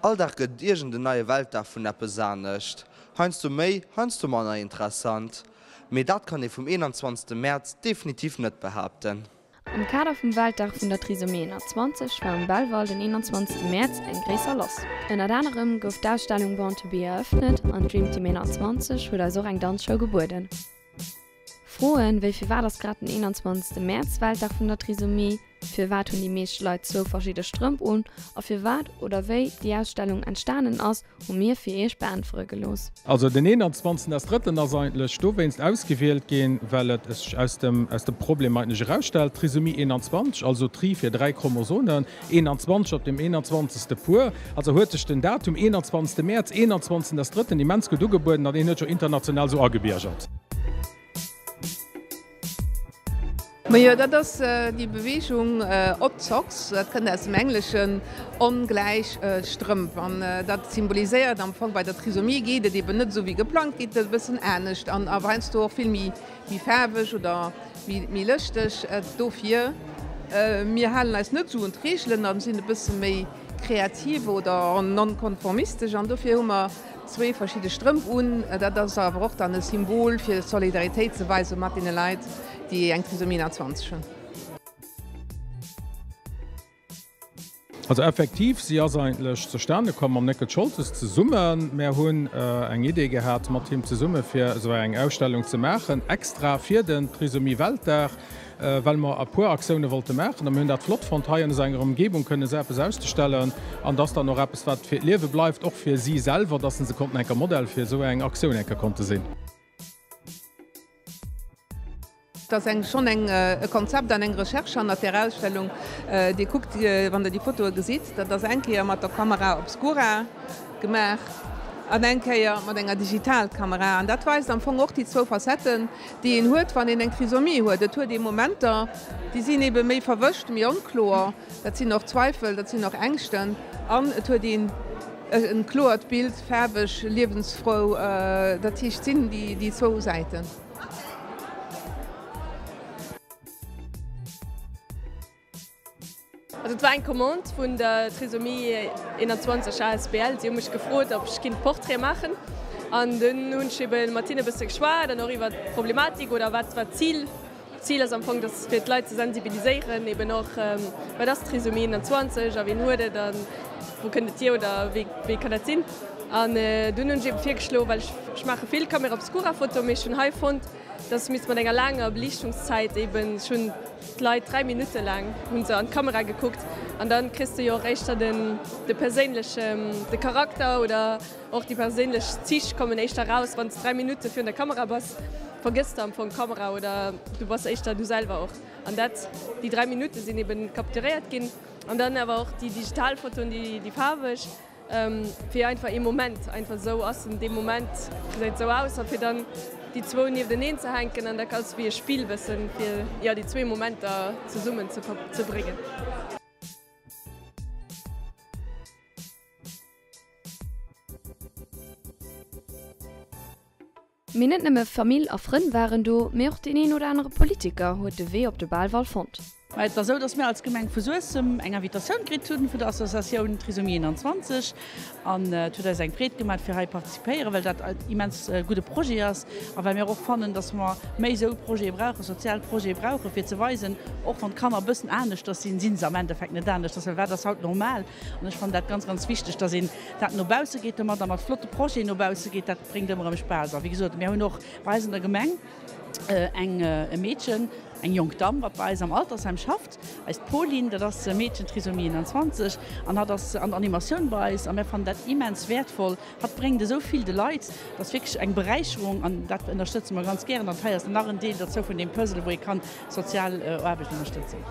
All Dag gëtt et iergend en neie Weltdag vun eppes anescht. Heiansdo méi, heiansdo manner interessant. Mee dat kann ee vum 21. Mäerz definitiv net behaapten. Am Kader vum Weltdag vun der Trisomie 21 war um Belval den 21. Mäerz eng gréisser lass. Ënnert anerem gouf d'Ausstellung Born to be erëffnet an d'Dream Team 21 huet eis och eng Danzshow gebueden. Froen wéi Firwat ass grad den 21. Mäerz Weltdag vun der Trisomie? Firwat hunn déi meescht Leit zwou verschidde Strëmp un? A firwat oder wéi déi Ausstellung entstanen ass, hu mir fir iech beäntwere gelooss. Also den 21. Ass drëtten ass eigentlech dowéinst ausgewielt ginn, well et sech aus dem aus dem Problem eigentlech erausstellt, Trisomie 21, also Tri fir 3 Chromosonen, 21 op dem 21. Puer. Also huet sech den Datum 21. Mäerz, 21. Ass drëtten immens gutt ugebueden an deen huet sech och international esou agebiergert. Majo, dat ass déi Beweegung Odd Socks, dat kënnt aus dem Engleschen, ongläich Strëmp. An dat symboliséiert am Fong, bei der Trisomie geet et eben net esou wéi geplangt, geet et e bëssen anescht an heiansdo och vill méi faarweg oder méi lëschteg. Dofir, mir halen eis net esou un d'Reegelen a sinn e bësse méi kreativ oder non-konformistesch an dofir hu mer zwéi verschidde Strëmp un. Dat ass awer och dann e Symbol fir Solidaritéit ze weise mat deene Leit, déi eng Trisomie 21 hunn. Also effektiv, si ass eigentlech zustane komm mam Néckel Scholtes zesummen. Mär hunn eng Idee gehat mat him zesumme fir esou eng Ausstellung ze maachen, extra fir den Trisomie-Weltdag, well mer e puer Aktioune wollte maachen. A mir hunn dat flott fonnt, hei an esou enger Umgebung kënnen esou eppes auszestellen. An et ass dann och eppes, wat fir d'Liewe bleift, och fir si selwer, dass se konnten enker Modell fir esou eng Aktioun enker konnte sinn. Et ass eng schonn eng e Konzept an eng Recherche hannert där Ausstellung. Dir kuckt, wann Der déi Fotoe gesitt, dat ass eng Kéier mat der Camera obscura gemaach an eng Kéier mat enger Digitalkamera. An dat weist am Fong och déi zwou Facetten, déi een huet, wann een eng Trisomie huet. Et huet ee Momenter, déi sinn ebe méi verwëscht, méi onkloer. Dat sinn och Zweifel, dat sinn och Ängschten. An et huet een e kloert Bild, faarweg, liewensfrou. Dat heescht, et sinn déi zwou Säiten. Also et war eng Commande vun der Trisomie 21 asbl. Si hu mech gefrot, ob ech kinnt Portraite maachen. An dunn hunn ech ebe mat hinne e bësse geschwat an och iwwer d'Problematik oder wat wat d'Zil D'Zil ass am Fong, dass fir d'Leit ze sensibiliséieren, eben och wat ass Trisomie 21 a wien huet et a wou kënnt et hier oder wéi wéi kann dat sinn. An dunn hunn ech ebe virgeschloen, well ech ech maache vill Camera obscura Fotoen, mee ech hunn hei fonnt, dass ech misst mat enger laanger Beliichtungszäit eben, ech hunn d'Leit 3 Minutte laang hu se an d'Kamera gekuckt an dann kriss de jo och éischter den de perséinlechen, de Charakter oder och déi perséinlech Zich kommen éischter raus, wann s 3 Minutte virun der Kamera bass, vergëss de am Fong d'Kamera oder du bass éischter du selwer och an dat déi 3 Minutte sinn eben capturéiert ginn an dann awer och déi digital Fotoen, déi faarweg. Fir einfach ee Moment einfach esou ass en dee Moment gesäit esou aus a fir dann déi zwou niefteneen ze hänken an dat ass wéi e Spill bëssen fir jo déi zwee Momenter zesummen ze ze bréngen. Mee net nëmme Famill a Frënn waren do, mee och deen een oder anere Politiker huet de Wee op de Belval fonnt. Et ass esou, dass mir als Gemeng vu Suessem eng Invitatioun kritt hunn vun der Associatioun Trisomie 21 an et huet eis eng Freed gemaat fir hei participéieren, well dat e immens gudde Projet ass a well mir och fannen, dass mer méi esou Projete brauchen, sozial Projete brauchen, fir ze weisen, och wann d'Kanner e bëssen aneschters sinn, si se am Endeffekt net aneschters, well wat ass haut normal? An ech fannen dat ganz, ganz wichteg, dass een dat no bausse geet domat a mat flotte Projeten no bausse geet, dat bréngt ëmmer erëm Spaass. A wéi gesot, mir hunn och bei eis an der Gemeng eng e Meedchen, eng jonk Damm, wat bei eis am Altersheim schafft, eist Pauline, dat ass e Meedchen, Trisomie 21, an hatt ass an der Animatioun bei eis a mir fannen dat immens wäertvoll. Hatt bréngt esou vill de Leit, dat ass wierklech eng Beräicherung an dat ënnerstëtze mer ganz gären. An hei ass nach en Deel derzou vun deem Puzzle, wou ee kann sozial Aarbecht ënnerstëtzen.